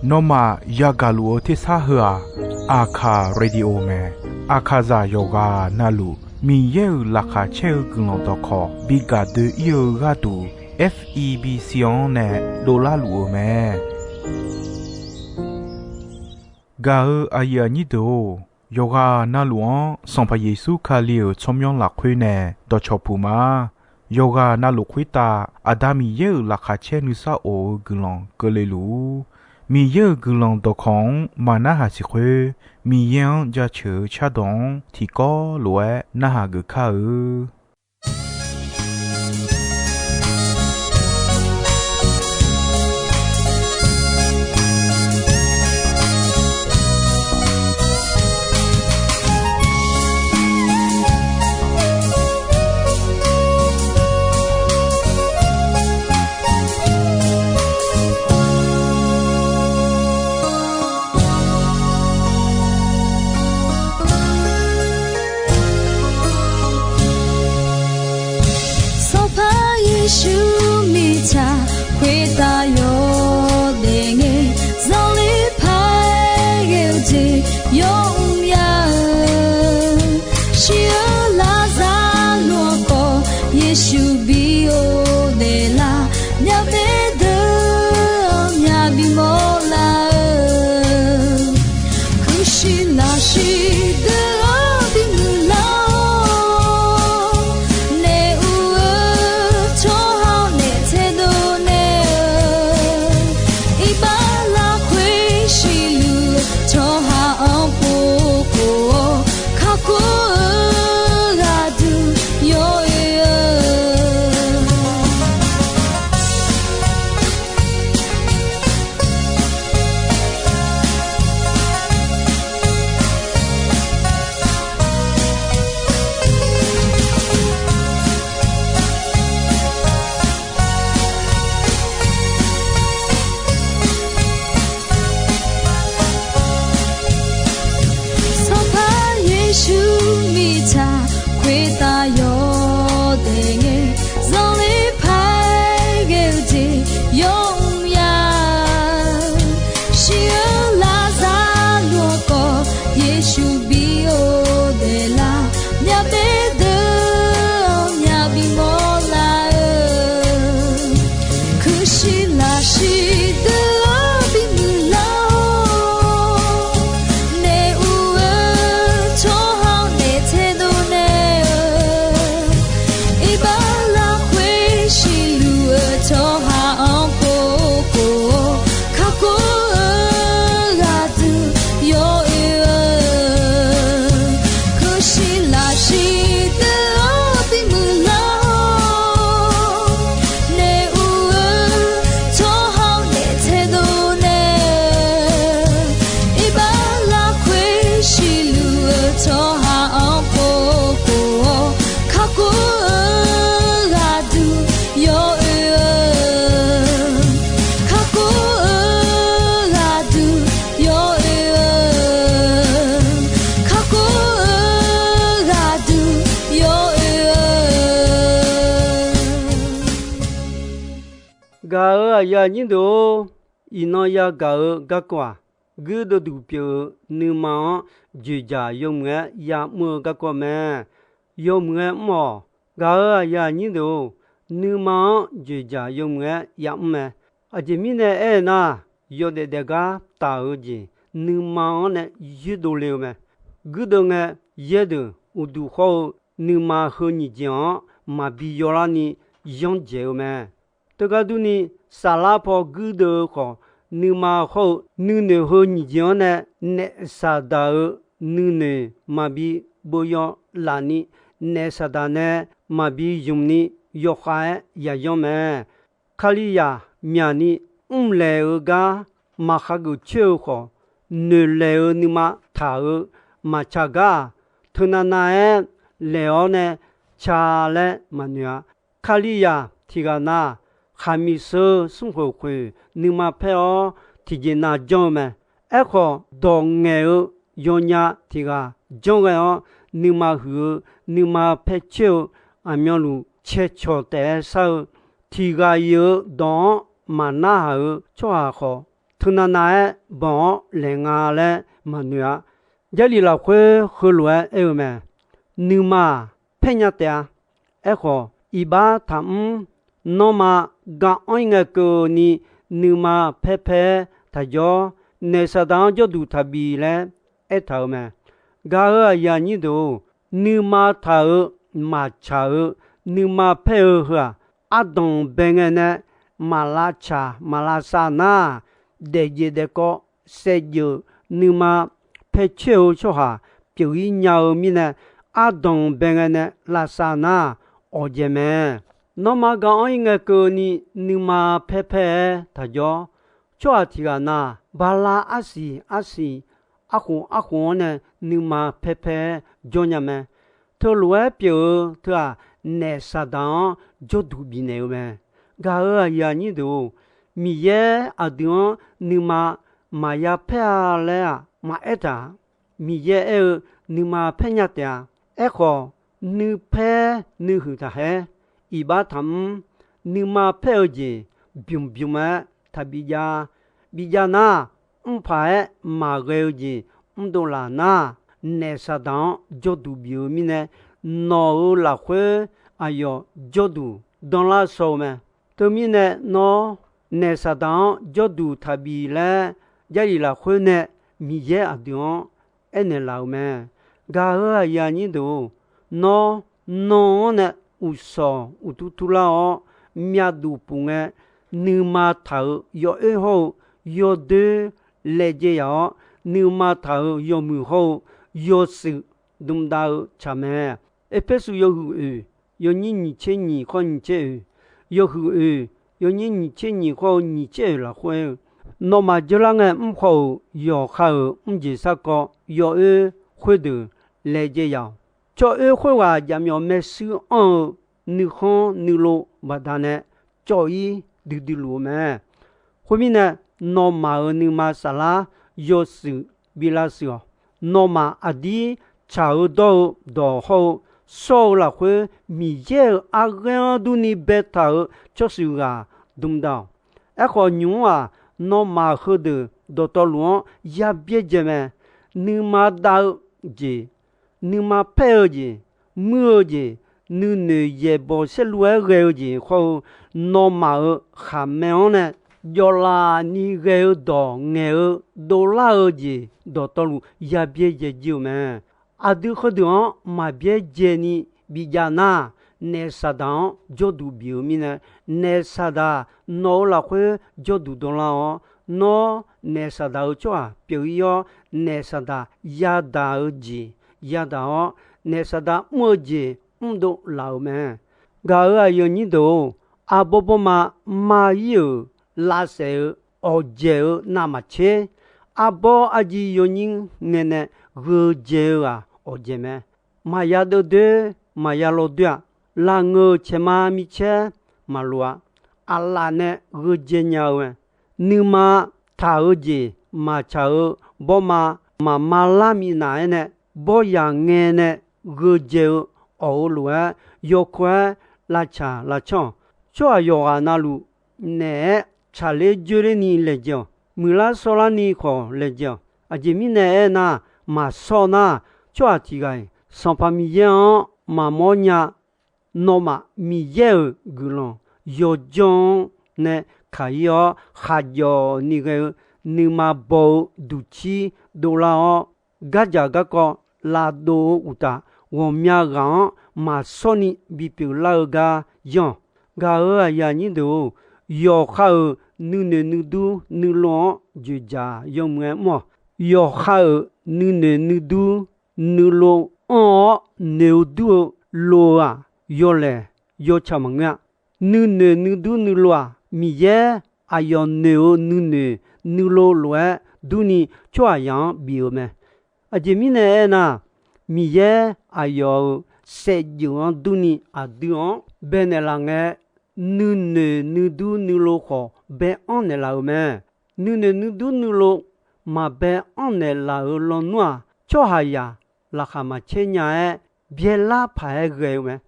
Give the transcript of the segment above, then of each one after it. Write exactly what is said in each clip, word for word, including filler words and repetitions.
Nawmaf yagaq luf-eu tersar heu-aq, Aqkaq Radio mae. Aqkaqzaq yawqghaq navluf Miqyaer-euq laqkhaq caer-eu guiqlanq dawqkawq bi gaq doe-ir-eu gharduq, F E B C-anr nae dovlar luf-eu mae. Gaq-eu aqyuif aqnyir deuq-or, yawqghaq navluf-anr Sanqpaq Yeqsur Kali-euq tsawrmyanr lafkhoer nae dawqcawq puq ma. Yawqghaq navluf khoertav Aqda Miqyaer-euq laqkhaq caer nuisar of-eu guiqlanq keuvle luf-ur. Miqyaer-euq guiqlanq dawqkawq-anr maqnarhaq siq khoer, Miqyaer-anr jaceuq-eu cardawq-anr tiqkawv lof-aer narhaq geuf kar-eu. Sanqpaq Yeqsur mirtsaq khoertav yawdaef ngae, zanqler paq-aer ghae-eu jeq yawmr ya-eu, shir-eu Laqzaqloq-anr khawf Yeqsur bi ghofdaef lar, myavbaef deuq-anr myaq bimawr lar-eu, kuirshiq lafshiq deuq-anr bimuiq lar-awr, naef ur-eu tsawrhaq-anr naef taedov naeq-eu, iqbax lafkhoer siqluf-eu tsawrhaq-anr pov khof-awr, kakhof-eu ghaqduq yawoe-eu. Sanqpaq Yeqsur mirtsaq khoertav yawdaef ngae, zanqler paq-aer ghae-eu jeq yawmr ya-eu, shir-eu Laqzaqloq-anr khawf Yeqsur bi ghofdaef lar, myavbaef deuq-anr myaq bimawr lar-eu, kuirshiq lafshiq deuq-anr bimuiq lar-awr, naef ur-eu tsawrhaq-anr naef taedov naeq-eu, iqbax lafkhoer siqluf-eu tsawrhaq-anr pov khof-awr, kakhof-eu ghaqduq yawoe-eu, kuirshiq lafshiq deuq-anr bimuiq lar-awr, naef ur-eu tsawrhaq-anr naef taedov naeq-eu, iqbax lafkhoer siqluf-eu tsawrhaq-anr pov khof-awr, kakhof-eu ghaqduq yawoe-eu, kakhof-eu ghaqduq yawoe-eu, kakhof-eu ghaqduq yawoe-eu. Gaq-eu aqyuif aqnyir deuq-or, iqnan yagaq-eu garkawv-aq, guirdeuv duq pyeuf-eu nuima-anr dzoeqdzaq yawmuiq-aer ya'mr-eu garkawv mae. Yawmuiq-aer mr-awq. Gaq-eu aqyuif aqnyir deuq-or, nuima-anr dzoeqdzaq yawmuiq-aer ya'mr mae. Aqjeq mirnae aer-eu nar, yawdaef daef gar taf-eu jeq nuima-anr nae yoerdov le-eu mae. Guirdeuv ngae, yaerdeuq uqduq hawr-eu nuima heu nyiq jeq-anr maqbi yawlarni yanr dzaeq-eu mae. Teugar durni, saflar paw guirdeuv-eu khawf, nuima hawr-eu nuinoeq heu nyiq jeq-anr nae naef saqdaq-eu nuinoeq maqbi beuyaw lafni, naef saqdaq nae maqbi zmq ni yawkhav-aer yayanr mae. Kalizaq myaqni mrlaeq-eu gar maqkhageuf coer-eu khawf, noeqlaeq-eu nuima taq-eu maqtsaq gar-aq, teunav nav-aer laeq-awr nae ca laer maqnoeq-a. Kalizaq tiq ghaq na, khaqmiq sheu smr khoeq khoeq nuima paer-awr tiqjeq nav janr-eu mae. Aerkhawf, dawq ngaeq-eu yawnya tiq ghaq janr ghae-awr, nuima huiq-eu, nuima paer coer-eu, aqmyanluf cae cawq taef-aer shar-eu, tiq ghaq-iq-eu dawq-anr maqnarhaq-eu tsawrhaq khawf, teunav nav-aer banq-awr laeq nga laer maqnoeq-a. Jarlif lafkhoer heulof-aer aer-eu mae. Nuima-aq, paer nya taef-a. Aerkhawf, iqbax taqmr, nanrma ga anr-ir ngae keuvni nuima paer paer-aer taqjawr, naeq Saqdaq-anr jawrduq taqbi laer aertaq-euq mae. Gaq-euq aqyuif aqnyir deuq-or, nuima taq-euq maqtsaq-eu, nuima paer-eu heu-aq, ardanq bae ngae nae maqlavtsaq maqlavsav nar, daefjeq daefkawv saevdzeuf nuima paer coer-eu tsawrhaq pyeuf-ir nya-eu mirnae, ardanq bae ngae nae lavsav nar, awqjaeq mae. Nanrma ga anr-ir ngae keuvni nuima paer paer-aer taqjawr. Tsawrhaq tiq ghaq na, bala arsiq arsiq, arkhof arkhof-anr nae nuima paer paer-aer jawr nya mae. Teulof-aer pyeuf-eu teu-aq, naeq Saqdaq-anr jawrduq bifnaeq-eu mae. Gaq-euq aqyuif aqnyir deuq-or, Miqyaer aqdui-anr nuima maqya paer-a laer-aq maqaer taq. Miqyaer aer-eu, nuima paer nya taef-a. Aerkhawf, nuipaer nuihuiq taqhaer, iqbax taqmr, nuima paer-eu jeq bymq bymq-aer taqbi jav. Bi jav nar, mrpaq-aer maqghae-eu jeq mrdov laf nar, naeq Saqdaq-anr jawrduq bif-eu mirnae, nawq-euq lafkhoer aqyawf jawrduq danlar shaw-eu mae. Teumirnae nawr, naeq Saqdaq-anr jawrduq taqbi laer, Jarlif lafkhoer nae Miqyaer aqdui-anr aernaeq laf-euq mae. Gaq-euq aqyuif aqnyir deuq-or, nawr nan-anr nae uqshawq uqtur turlar-awr, myavduq puf ngae, nuima taq-euq yawoer hawr-eu yawdoer laejae yaf-awr, nuima taq-euq yawmuiq hawr-eu yawshuif dmdav-eu tsaq mae. Erpersu yawhuiq oeq, yawnyir nyiq tser nyiq khawr nyiq tser oeq, yawhuiq oeq, yawnyir nyiq tser nyiq khawr-eu nyiq tser oeq lafkhoer-eu, nawmaf jeurlar ngae mrkhaw-euq yawqha-euq mrjeq sarkawv yawoer khoerdeuq laejae yaf-awq. Tsawroer khoerghaq jaqmyawf maershuir anr-eu nuikhanr nuilov baqdanae cawv-ir duidui luf-eu mae. Khoermirnae, nawmaf-euq nuima saflar yawshuif bi lavshuif-awq. Nawmaf aqdir tsaq-eu dawr-eu dawq hawr-eu shawr-eu lafkhoer, Miqyaer-euq arghaer-anr durni baetaq-euq tsawrshuif ghaq dmdav-awq. Aerkhawf, nymq-mr-aq, nawmaf heudeuq dawqtawvluf-anr yabyaerdzae mae. Nuima dav-eu jeq, nuima paer-eu jeq, muir-eu jeq, nuinoeq yaeqbawq saerlu-aer ghae-eu jeq hawr-eu, nawmaf-euq khaqmae-anr nae jawvlaf ni ghae-eu dawq ngaeq-eu dovlar-eu jeq dawqtawvluf yabyaerdzae jir-eu mae. Aqdui heudeuq-anr maqbyaerdzae ni bijav nar, naef Saqdaq-anr jawrduq bif-eu mirnae, naef Saqdaq nawq-eu lafkhoer jawrduq dovlar-awr, nawr naef Saqdaq-eu tsawrhaq pyeuf-ir-awr, naef Saqdaq yadaq-eu jeq yadaq-awr, naef Saqdaq mr-eu jeq mrdov laf-euq mae. Gaq-euq aqyuif aqnyir deuq-or, arbawr bawrma mar-ir-euq lavsaef-eu awqdzaeq-eu navmaqtser, arbawr arjiv yawnyir ngae nae gheudzae-eu ghaq awqdzaeq mae. Maqya deuvdoer, maqya lawdoer-aq, lafngeur-euq caeqma micaer maqloq-a. Aqlaf nae gheudzae nya-eu mae. Nuima taq-eu jeq maqtsaq-eu bawrma maqma lar minav-aer nae, bawryaq ngae nae gheudzae-eu awq-eu lof-aer yawkawr-aer lavtsaq lavcanr-awq. Tsawrhaq yawqghaq navluf naeq-aer tsaqler dzoerler ni laejae-awq. Muiqlar shawrlar ni khawf laejae-awq. Aqjeq mirnae aernar, maqshawr nar, tsawrhaq tiq ghaq-iq Sanqpaq Miqyaer-anr maqmawr nya. Nawmaf Miqyaer-euq guiqlanq yawdzanr-anr nae kaq-ir-awr, khaqjawf ni ghae-eu nuima baw-eu duqcir dovlar-awr, gardzaq garkawv lavdov-eu uqtaf, ghawqmya ghaq-anr maqshawr ni bipyeuf lar-eu gar yanr-awq. Gaq-euq aqyuif aqnyir deuq-or, yawqha-euq nuinoeq nuidur nuilov-anr dzoeqdzaq yawmuiq-aer mr-awq. Yawqha-euq nuinoeq nuidur nuilov anr-awr noeq-eu dur-eu lov-eu-aq, yawlaeq yawtsaq maqngeur-a. Nuinoeq nuidur nuilov-aq, Miqyaer aqyawf noeq-eu nuinoeq nuilov lof-aer durni tsawrhaqzaq-anr bif-eu mae. Aqjeq mirnae aernar, Miqyaer aqyawf-euq saevdzeuf-anr durni aqdui-anr baenaeq laf ngae, nuinoeq nuidur nuilov khawf bae-anr naeqlaf-euq mae. Nuinoeq nuidur nuilov maqbae-anr naeqlaf-euq lawnmr-aq, tsawrhaqzaq laqkhaq maqcaer nya-aer byaerlar paq-aer ghae-eu mae.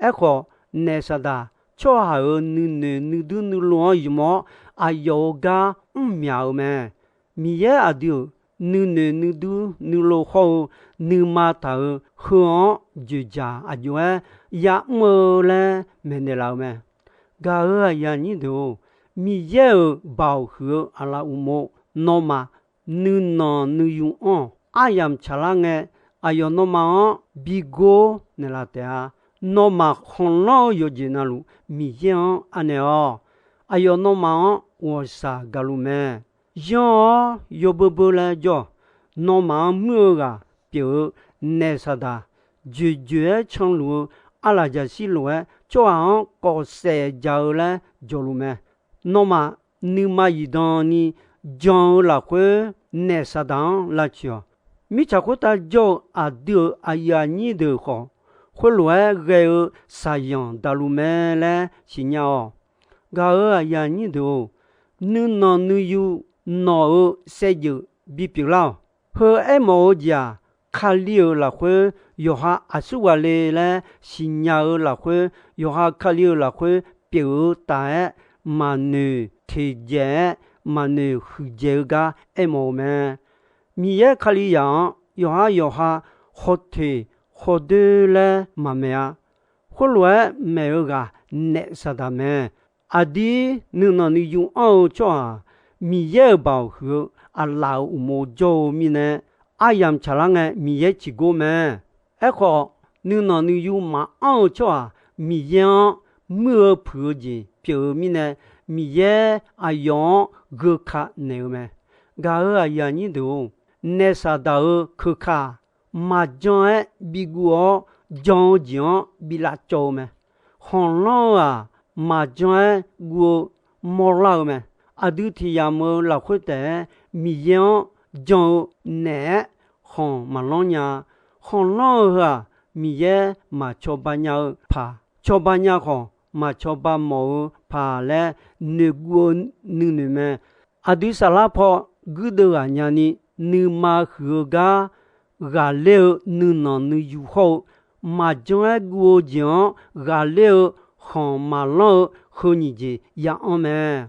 Aerkhawf, naef Saqdaq tsawrhaq-euq nuinoeq nuidur nuilov-anr ymq-awr, aqyawf-euq gar mrmyaq-eu mae. Miqyaer aqdui-euq nuinoeq nuidur nuilov hawr-eu nuima taq-euq heu-anr dzoeqdzaq aqjox-aer ya'mr-eu laer maeqnaeq laf-eu mae. Gaq-euq aqyuif aqnyir deuq-or, Miqyaer-euq baoq huiq-eu aqlaf uqmov, nawmaf nuinanq nuiyu anr-awq. Aryamq tsaqlar ngae, aqyawf nawmaf-anr bi gor naeqlaf taef-a. Nawmaf khanqlanr-eu yawqjeq navluf Miqyaer-anr anaeq-awq. Aqyawf nawmaf-anr ghawqshaq gaqluf mae. Yanr-awr yawbeu beu laer jawr-awq. Nawmaf-anr muir-eu ghaq pyeuf-eu naef Saqdaq, dzoeqdzoeq-aer canluf-eu arlaqjaqshir lof-aer tsawrhaq-anr kawf saef jaq-eu laer jawqluf mae. Nawmaf nuima zifdan ni jan-eu lafkhoer naef Saqdaq-anr lavtsoeq-awq. Mirtsaq khoertav jawr-eu aqdui-euq aqyuif aqnyir deuq khawf, khoerlof-aer ghae-eu shaqzanq daqluf mae laer siqnya-awq. Gaq-euq aqyuif aqnyir deuq-or, nuinanq nuiyu nawq-euq saevdzeuf bipyeuf lar-awq. Heu aermawf-eu jeq-aq, Kali-euq lafkhoer yawqha aqsurghaq le laer siqnya-eu lafkhoer, yawqha Kali-euq lafkhoer pyeuf-eu taf-aer maqnoeq teqdzaeq-aer maqnoeq huiqdzaeq-eu gar aermawf-eu mae. Miqyaer Kalizaq-anr yawqha yawqha khawteq khawdoer laer maqmaeq-a. Khoerlof-aer maeq-eu ghaq naef Saqdaq mae. Aqdir nuinanq nuiyu anr-eu tsawrhaq, Miqyaer-euq baoq huiq-eu aqlaf-euq uqmov jawr-eu mirnae, aryamq tsaqlar ngae Miqyaer ciqgor mae. Aerkhawf, nuinanq nuiyu maqanr-eu tsawrhaq, Miqyaer-anr muir-eu puiq-eu jeq pyeuf-eu mirnae, Miqyaer aqyawf-anr gheu ka naeq-eu mae. Gaq-euq aqyuif aqnyir deuq-or, naef Saqdaq-euq keuka maqjan-aer biguv-awr, jan-eu jeq-anr bi lavcawv-eu mae. Khanqlanr-eu-aq, maqjan-aer guv-eu mawrlar-eu mae. Aqdui tiq yamq-eu lafkhoer taef-aer Miqyaer-anr jan-eu naeq-aer khanq maqlanr nya-a. Khanqlanr-eu heu-aq, Miqyaer maq cawba nya-eu paq, cawba nya khawf maq cawba mawf-eu paq laer noeqguv-eu nuinoeq mae. Aqdui saflar paw guirdeuv ghaq nyani, nuima huiq-eu gar ghaqler-eu nuinanq nuiyu hawr-eu, maqjan-aer guv-eu jeq-anr ghaqler-eu khanq maqlanr-eu heu nyiq jeq ya anr mae.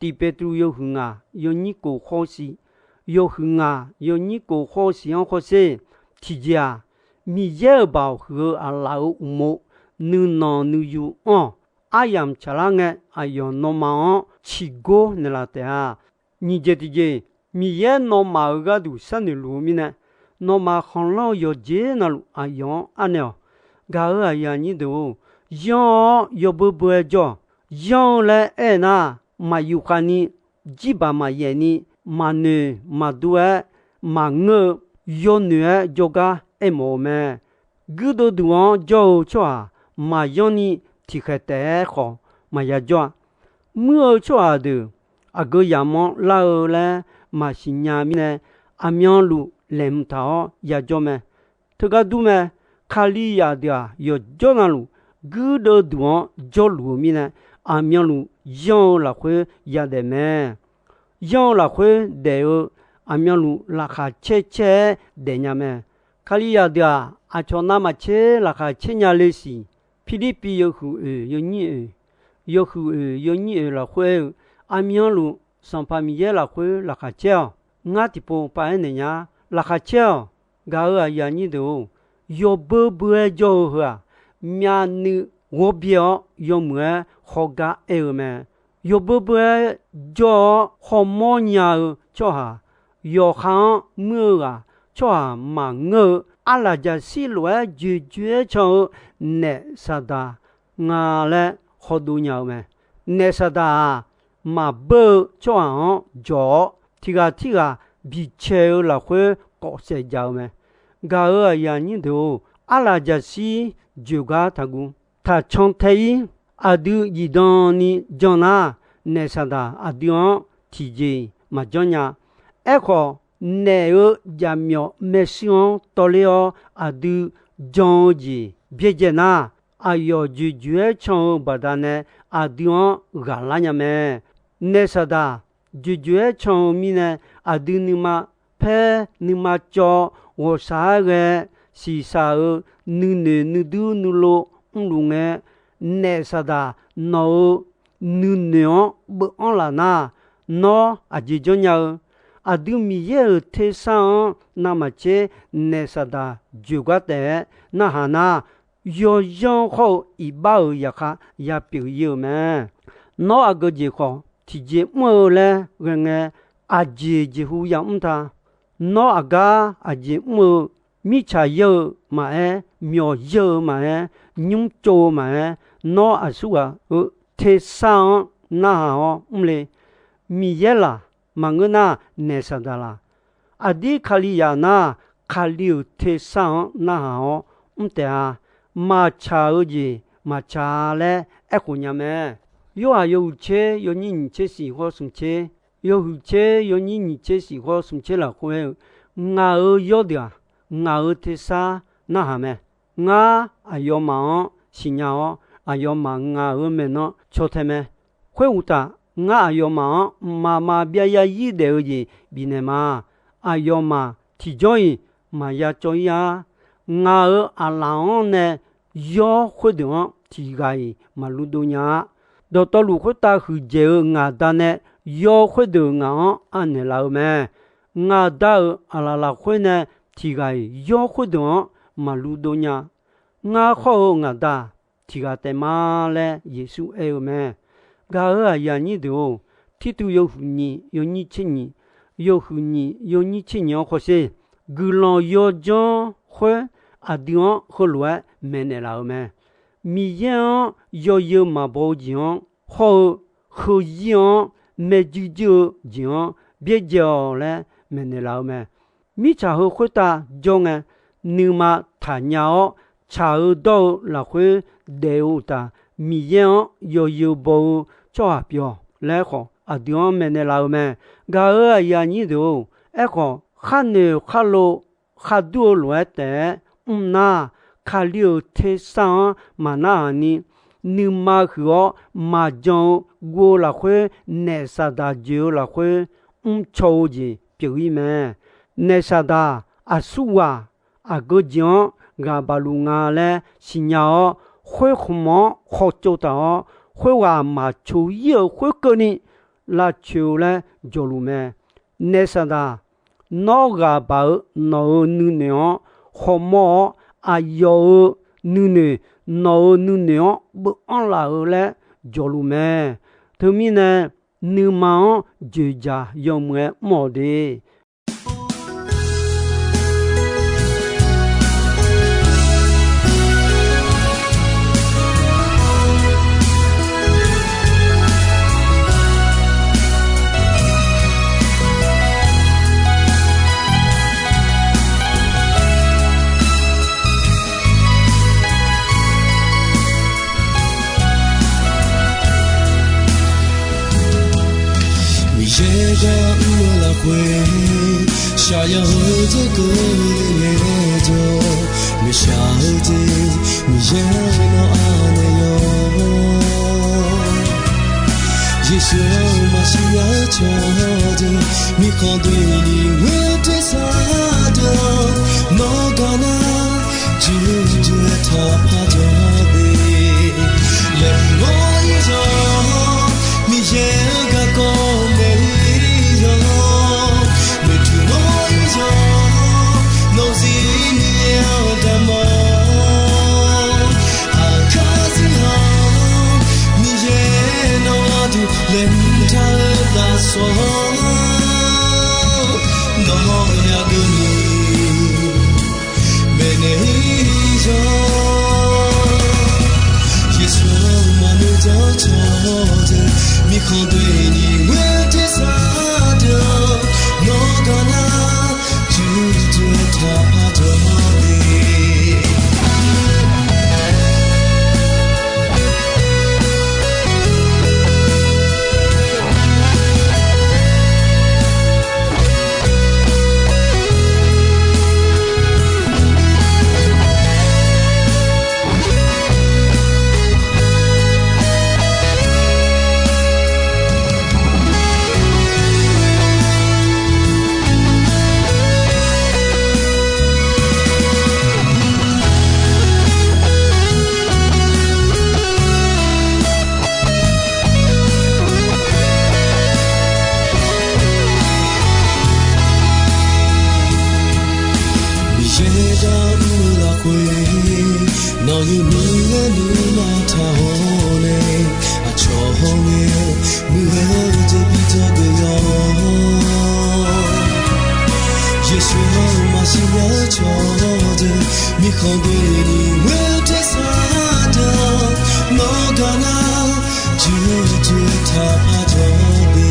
Tiq Beqtuvluv yawhuiq ngaq yawnyir kof khawr siq, yawhuiq ngaq yawnyir kof khawr siq-anr khawr sher. Tiqjeq-aq, Miqyaer-euq baoq huiq-eu aqlaf-euq uqmov, nuinanq nuiyu anr-awq. Aryamq tsaqlar ngae, aqyawf nawmaf-anr ciqgor naeqlaf taef-a. Nyiq jeq tiqjeq, Miqyaer nawmaf-euq gharduq sharnoeq luf-eu mirnae, nawmaf khanqlanr-eu yawqjeq navluf aqyawf-anr arnaeq-awq. Gaq-euq aqyuif aqnyir deuq-or, yanr-awr yawbeu beu-aer jawr-awq. Yanr-eu laer aer nar, maqyuf khavni, jirbaq maqyaef ni, maqnoeq maqdur-aer maqngeur-eu, yawnoeq-aer jawrgar aermawf-eu mae. Guirdeuv duq-anr jawr-eu tsawrhaq maqyanr ni, tiqkhaeq taef-aer khawf maqya jawr-a. Muir-eu tsawrhaq deuq aqgeu yamq-anr lar-eu laer maqsiq nya mirnae, aqmyanluf laeqhmq taq-awr yajawr mae. Teugar dur mae. Kalizaq deuq-aq, yawqjawr navluf guirdeuv duq-anr jawrluf-eu mirnae, aqmyanluf yanr-eu lafkhoer yadaef mae. Yanr-eu lafkhoer daef-eu aqmyanluf laqkhaq caer caer-aer daefnya mae. Kalizaq deuq-aq, aqcawq navmaqtser laqkhaq caer nya le siq. Pirlirpiv yawhuiq oeq yawnyir oeq, yawhuiq oeq yawnyir oeq lafkhoer aer-eu, aqmyanluf Sanqpaq Miqyaer lafkhoer laqkhaq caer-awq. Ngar tiqpov paq-aer naeq nya, laqkhaq caer-awq. Gaq-euq aqyuif aqnyir deuq-or, yawbeu beu-aer jawr-eu heu-aq, myavnuiv ghawrbyaer-awr yawmuiq-aer hawgar aer-eu mae. Yawbeu beu-aer jawr-awr hawmawr nya-eu tsawrhaq, yawqha-anr muir-eu ghaq, tsawrhaq maqngeur-eu, arlaqjaqshir lof-aer joeqjoeq-aer can-eu naef Saqdaq nga laer hawdov nya-eu mae. Naef Saqdaq-aq, maqbeur-eu tsawrhaq-anr jawq-awr, tiq ghaq tirghaq bicae-eu lafkhoer kawf saef jaq-eu mae. Gaq-euq aqyuif aqnyir deuq-or, arlaqjaqshir joeqgar taqguv. Taqcan tae-ir, aqdui zifdan ni jan nar, naef Saqdaq aqdui-anr tiqjeq-iq maqjanr nya. Aerkhawf, naef-eu jaqmyawf maershuir-anr tawvler-awr aqdui jan-eu jeq byaerdzae nar, aqyawf joeqjoeq-aer can-eu baqdanae aqdui-anr ghaqlar nya mae. Naef Saqdaq joeqjoeq-aer can-eu mirnae, aqdui nuima paer nuima cawv ghawqshaq-aer ghae siqshaq-euq nuinoeq nuidur nuilov mrluf ngae, naef Saqdaq nawq-euq nuinoeq-anr beuv-anr laf nar, nawr aqjeq janrnya-eu? Aqdui Miqyaer-euq tersar-anr navmaqtser naeq Saqdaq joeq gar taef-aer narhaq nar, yawzanr hawr-eu iqbax-euq zaqkhav ya pyeuf ir-eu mae. Nawr aqgeu jeq khawf tiqjeq mr-eu laer ghae ngae, aqjeq jeqhu yamr ta. Nawr aqgar aqjeq mr-eu, mirtsaq yaer-eu maqaer, myawq yaer-eu maqaer, nymr tsov-eu maqaer, nawr aqsurghaq-eu tersar-anr narhaq-awr mr le. Miqyaer laq, maqngeur nar naeq Saqdaq laq. Aqdir Kalizaq nar, Kali-euq tersar-anr narhaq-awr mr taef-a. Maqtsaq-eu jeq maqtsaq-a laer aerkhof nya mae. Yorhaq yawhuiq tser yawnyir nyiq tser shif hawr smq tser, yawhuiq tser yawnyir nyiq tser shif hawr smq tser lafkhoer-eu, ngaq-euq yawrdeuq-aq, ngaq-euq tersar narhaq mae. Ngar aqyawfmaf-anr siqnya-awr, aqyawfmaf ngaq-euq maeqnan caw tae mae. Khoeruqtaf, ngar aqyawfmaf-anr mqmaq maqbyav zarzir daef-eu jeq bifnaeq ma. Aqyawfmaf tiqjawr-iq maqya cawv ir-ar. Ngaq-euq aqlaf-anr nae yawr khoerdeuq-anr tiq ghaq-iq maqlu dov nya-a. Dawqtawvluf khoertav huiqdzaeq-eu ngaq Da nae yawr khoerdeuq ngaq-anr anaeq laf-eu mae. Ngaq Da-euq aqlaf lafkhoer nae tiq ghaq-iq yawr khoerdeuq-anr maqlu dov nya. Ngar khawr-eu ngaq Da tiq ghaq taef ma laer Yeqsur aer-eu mae. Gaq-euq aqyuif aqnyir deuq-or, Tirtuv yawhuiq nyiq yawnyir tser nyiq, yawhuiq nyiq yawnyir tser nyiq-anr hawsher. Guiqlanq yawdzanr khoer aqdui-anr heulof-aer maeqnaeq laf-eu mae. Miqyaer-anr yawzeu maqbaw-eu jeq-anr hawr-eu, heuzir-anr maerjuir juir-eu jeq-anr byaerdzae-awq laer maeqnaeq laf-eu mae. Mirtsaq heu khoertav jawr ngae, nuima taqnya-awr tsaq-eu dawr-eu lafkhoer daef-eu uqtaf, Miqyaer-anr yawzeu baw-eu tsawrhaq pyeuf-awq laer khawf aqdui-anr maeqnaeq laf-eu mae. Gaq-euq aqyuif aqnyir deuq-or, aerkhawf khar noeq khar lo khar dur-eu lof-aer taef-aer mr nar, Kali-euq tersar-anr maqnarhaq ni, nuima huiq-awr maqjan-eu guv-eu lafkhoer, naef Saqdaq joeq-eu lafkhoer mrcaw-eu jeq pyeuf ir mae. Naef Saqdaq aqsurghaq aqgeu jeq-anr ghaq baq luf nga laer siqnya-awr, khoerkhmq-anr khawtsov taq-awr, khoerghaq maqcoq ir-eu khoerkeuvni lavcoeq-eu laer jawqluf mae. Naef Saqdaq, nawr ghaq baq-eu nawq-euq nuinoeq-anr khawmawr-awr, aqyawf-euq nuinoeq nawq-euq nuinoeq-anr beuv anrlaf-eu laer jawqluf mae. Teumirnae, nuima-anr dzoeqdzaq yawmuiq-aer mr-awq de. Miqyaer gar mr-eu lafkhoer, shaqyaq-eu dzer keuvle ngaejawr, maeqshaq-eu jeq Miqyaer nawr anaeq yawr. Yeqsur-anr maqsiq nya-eu cawqdeuq, mirkhanq doeni ghoer tersar deuq-anr nawr gaq nar, juqjuq-aer taqpar jawr de. Laeqhmq-awr ir-awr, Miqyaer-euq garkawv maeq-ir-awr, maeqtmq-awr ir-awr, nawq-eu zir Miqyaer-anr damq-awr, aqkar zir-awr, Miqyaer nawr aqdui laeqhmq taq-eu lafsawq-anr, nawq-anr yagaq ni maeqnaeq ir-awr. Yeqsur-anr maqnoeq dzanr cawqdeuq, mirkhanq doeni ghoer tersar deuq-anr nawr gaq nar, juqjuq-aer taqpar jawr de. Nuinoeq nuima taq-awr nae, aqcawq hawr ngae muiq-eu jeq bi dzawgeuf-awr, Yeqsur-anr maqsiq nya cawq deuq, mirkhanq doeni ghoer tersar deuq-anr, nawr gaq nar, juqjuq taqpaq jawr de.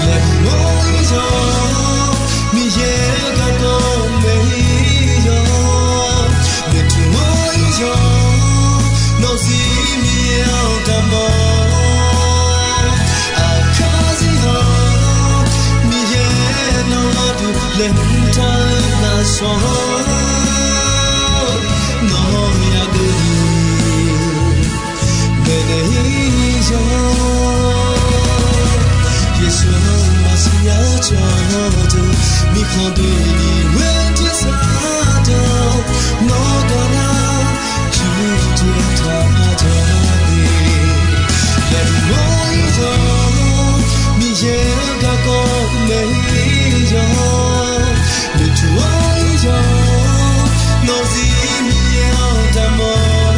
Laeqhmq-awr ir-awr, Miqyaer-euq garkawv maeq-ir-awr, noeqtmq-awr ir-awr, nawqzir Miqyaer-anr damq-awr, aqkar zir-awr, Miqyaer nawmaf duq laeqhmq taq-eu lafsawq-anr, nawr yagaq-eu maeqnaeq ir-awr, Yeqsur-anr maqsiq nya cawq deuq, mirkhanq doeni ghoer tersar deuq-anr, nawr gaq nar, juqjuq taqpaq jawr de. Laeqhmq-awr ir-awr, Miqyaer-euq garkawv maeq-ir-awr, noeqtmq-awr ir-awr, nawqzir Miqyaer-anr damq-awr,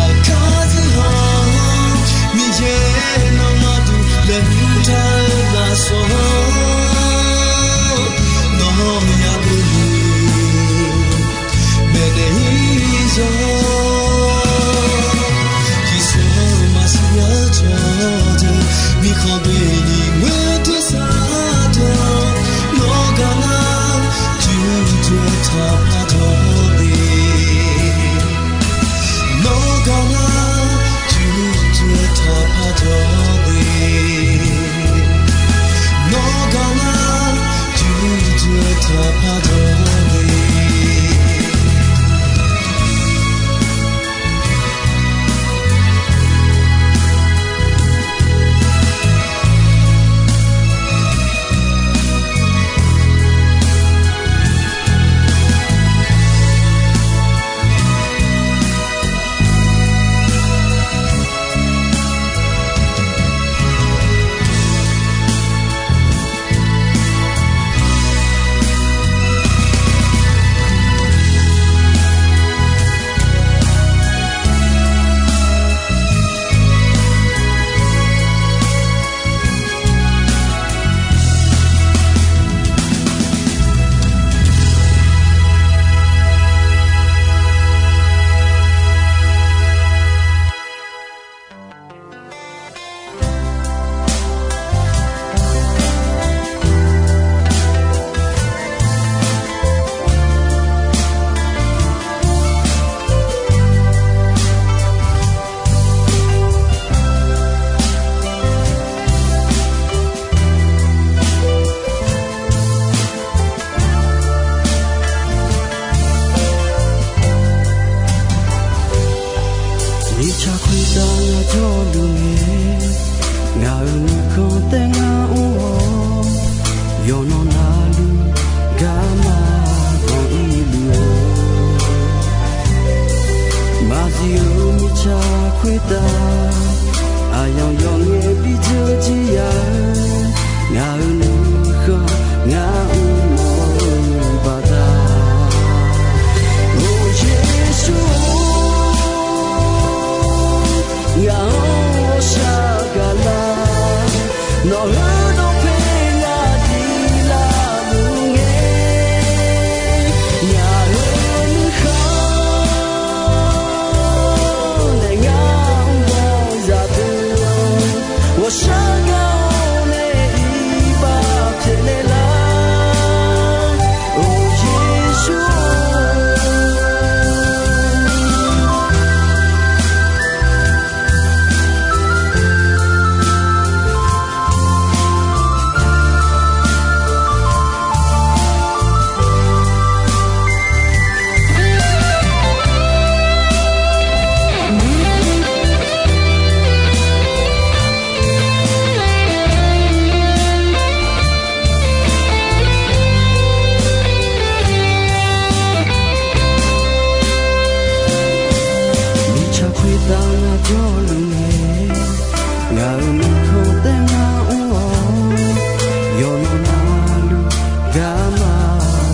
aqkar zir-awr, Miqyaer nawmaf duq laeqhmq taq-eu lafsawq-anr, nawr yagaq-eu maeqnaeq ir-awr, Yeqsur-anr maqsiq nya cawq deuq, mirkhanq doeni ghoer tersar deuq-anr, nawr gaq nar, juqjuq taqpaq jawr de. Nawr gaq nar, juqjuq taqpaq jawr de. Nawr gaq nar, juqjuq taqpaq jawr de. Mirtsaq khoertav ngaq jawrluf ngae, ngaq-euq nuikhanr taef ngar mr-awr, yawqnan navluf garma banq-ir luf-eu maqzif-eu mirtsaq khoertav, aqyawf yawf ngae bi dzeur jir ya-eu, ngaq-euq nuikhanr ngar mr mawf-eu baqda. O Yeqsur-or, ngaq-anr ghawqshaq gaqlar, nawq-euq dawqpae ngaq diq lavluf ngae, ngaq-euq nuikhanr nae ngar mr mawf zaqdeuq-anr, ghawqshaq gaq-awr nae iqbax pyaeqnaeq lar. O Yeqsur-or, mirtsaq khoertav ngaq jawrluf ngae, ngaq-euq nuikhanr taef ngar mr-awr, yawqnan navluf garma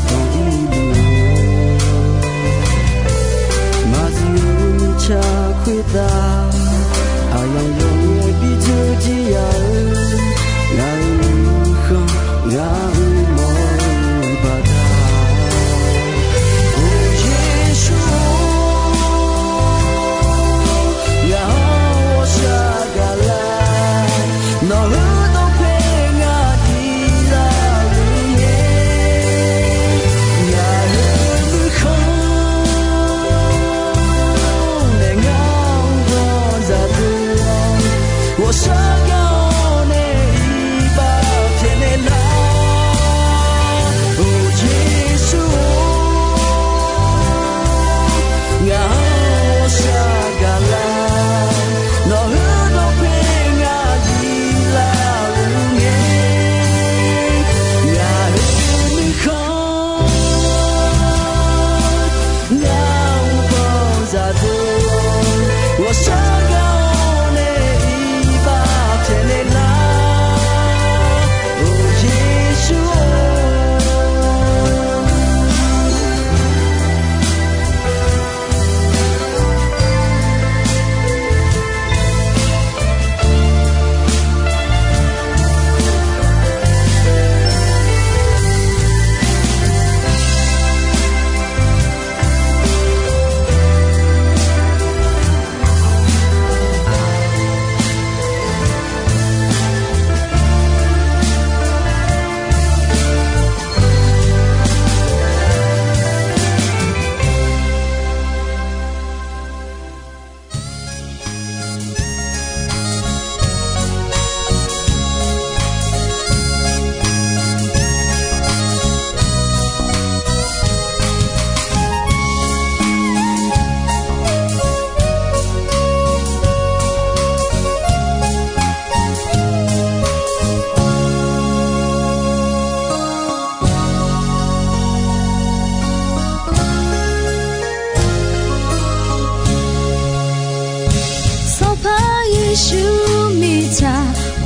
banq-ir luf-eu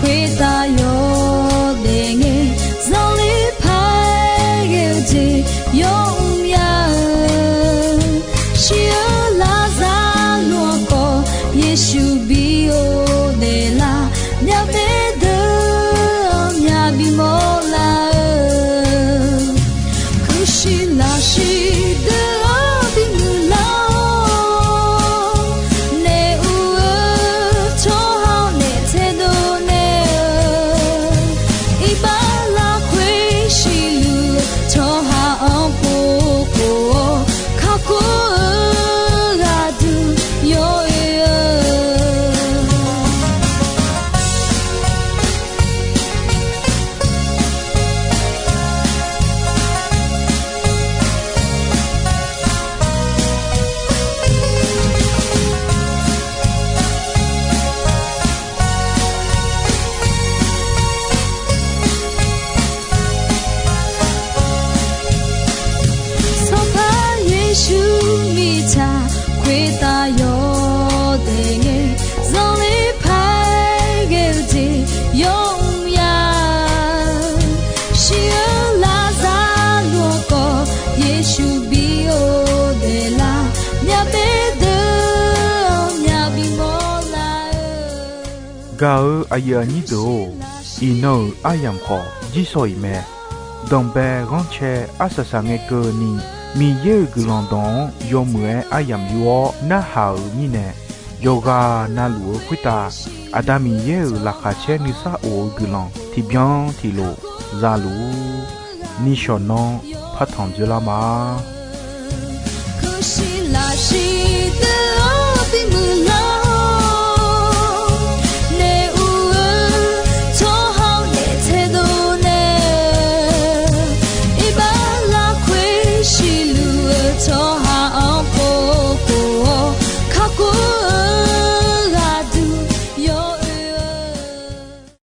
Khoertav yawdaef ngae, zanqler paq-aer ghae-eu jeq yawmr ya-eu, shir-eu larzar luf-anr khawf, Yeqsur bi-eu daeflar, myavbaef deuq-anr myavbi mawrlar-eu, kuirshiq lafshir deuq-anr bimuiq lar-awr, naef ur-eu tsawrhaq-anr naef taedov naeq-eu, iqbax lafkhoer siqluf-eu tsawrhaq-anr pov khof-awr, kakhof-eu ghaq dui yawoe-eu. Sanqpaq Yeqsur mirtsaq khoertav yawdaef ngae, zanqler paq-aer ghae-eu jeq yawmr ya-eu, shir-eu larzar luf-anr khawf, Yeqsur bi-eu daeflar, myavbaef deuq-anr myavbi mawrlar-eu. Gaq-eu aqyuif aqnyir deuq-or, iqnan-euq aryamq khawf jir shawq-iq mae. Danqbae ghanrcae arsaq saq ngae keuvni, Miqyaer-euq guiqlanq dawq-anr yawmuiq-aer aryamq yur-awr narhaq-euq mirnae, yawqghaq navluf-eu khoertav Aqda Miqyaer-euq laqkhaq caer nuisar of-eu guiqlanq tiqbyan tiqlof za luf-ur. Nishawq nanr partanq dzoerlar ma. Kuirshir lafshir